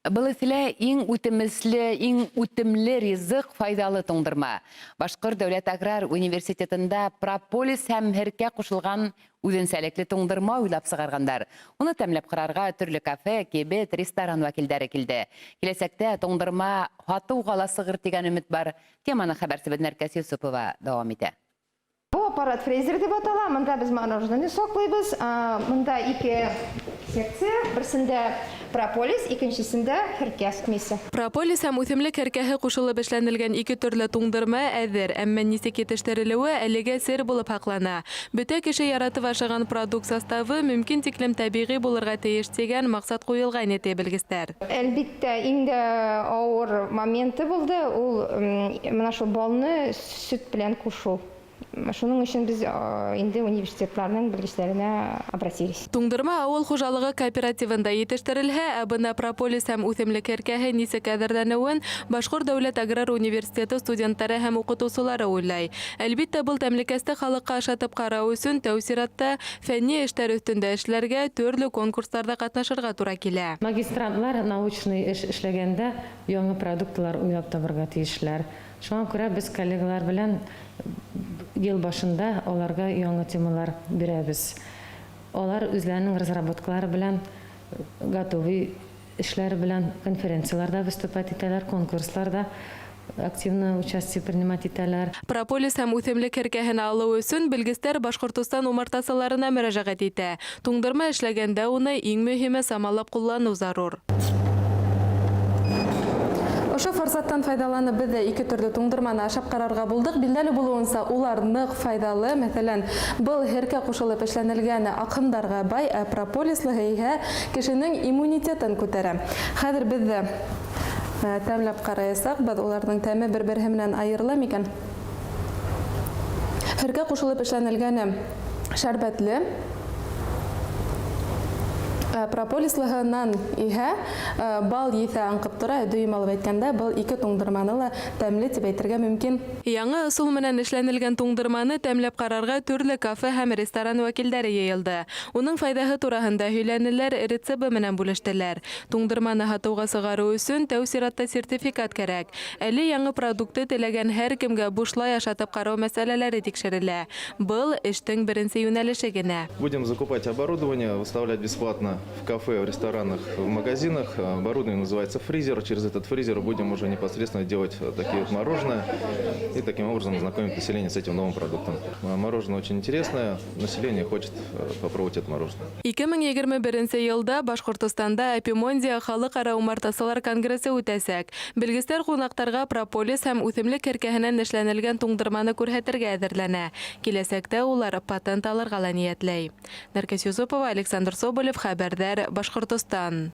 Был эҫелә иң үтемесле, иң үтемле ризыҡ файҙалы туңдырма. Башҡорт дәүләт аграр университетында прополис һәм һеркә ҡушылған үҙенсәлекле туңдырма уйлап сығарғандар. Уны тәмләп ҡарарға төрлө кафе, кибет, ресторан вәкилдәре килде. Киләсәктә туңдырма һатыуға ла сығыр тигән өмөт бар. Теманы хәбәрсебеҙ Нәркәс Юсупова дауам итә. Бу аппарат фрезер дип атала. Монда без мороженое саклыйбыз. Монда ике секция. Берсендә прополис, икенчесендә һеркә смеси. Прополис һәм үҫемлек һеркәһе ҡушылып эшләнелгән ике төрлө туңдырма әҙер, әмма нисек етештерелеүе әлегә сер булып һаҡлана. Бөтә кеше яратып ашаған продукт составы мөмкин тиклем тәбиғи булырға тейеш тигән маҡсат ҡуйылғайны, ти белгестәр. Әлбиттә, иң дә авыр моменты булды, ул менә шул балны сөт белән кушу. Шуның өчен без инде университетларның белгечләренә обратились. Туңдырма авыл хужалығы кооперативында етештерелһә, ә бына прополис һәм үҫемлек һеркәһе нисек әҙерләнеүен Башҡорт дәүләт аграр университеты студенттары һәм уҡытыусылары уйлай. Әлбиттә, был тәмлекәсте халыҡҡа ашатып ҡарау өсөн тәү сиратта фәнни эштәр өҫтөндә эшләргә, төрлө конкурстарҙа ҡатнашырға тура килә. Магистрантлар научный эш эшләгәндә яңы продуктлар уйлап табырға тейешләр. Шуңа күрә без коллегалар белән ел башында аларга яңа темалар бирәбез. Алар үзләренең разработкалары белән, готовый эшләре белән конференцияләрдә выступать итәләр, конкурсларда активно участие принимать итәләр. Прополис һәм үҫемлек һеркәһен алыу өсөн белгестәр Башҡортостан умартасыларына мөрәжәғәт итә. Туңдырма эшләгәндә уны иң мөһиме самалап ҡулланыу зарур. Ошо форсаттан файҙаланып, беҙ ҙә ике төрлө туңдырманы ашап ҡарарға булдыҡ. Билдәле булыуынса, улар ныҡ файҙалы. Мәҫәлән, был һеркә ҡушылып эшләнелгән аҡһымдарға бай, ә прополислыһы иһә кешенең иммунитетын күтәрә. Хәҙер беҙ ҙә тәмләп ҡараясаҡбыҙ, уларҙың тәме бер-береһе менән айырыла микән? Һеркә ҡушылып эшләнелгәне шәрбәтле. Прополислыһынан иһә бал еҫе аңҡып тора, дөйөм алып әйткәндә, был ике туңдырманы ла тәмле тип әйтергә мөмкин. Яңы ысул менән эшләнелгән туңдырманы тәмләп ҡарарға төрлө кафе һәм ресторан вәкилдәре йыйылды. Уның файҙаһы тураһында һөйләнеләр, рецебы менән бүлештеләр. Туңдырманы һатыуға сығарыу өсөн тәү сиратта сертификат кәрәк. Әле яңы продукты теләгән һәр кемгә бушлай ашатып ҡарау мәсьәләләре тикшерелә. Был эштең беренсе йүнәлеше генә. Будем закупать оборудование, выставлять бесплатно в кафе, в ресторанах, в магазинах. Оборудование называется фризер. Через этот фризер будем уже непосредственно делать такие вот мороженое и таким образом знакомить население с этим новым продуктом. Мороженое очень интересное, население хочет попробовать это мороженое. 2021 йылда Башҡортостанда Апимондия халыҡ-ара умартасылар конгрессы үтәсәк. Белгестәр ҡунаҡтарға прополис һәм үҫемлек һеркәһенән эшләнелгән туңдырманы күрһәтергә әҙерләнә. Киләсәктә улар патент алырға ла ниәтләй. Нәркәс Юсупова, Александр Соболев, Хәбәрҙәр, Башҡортостан.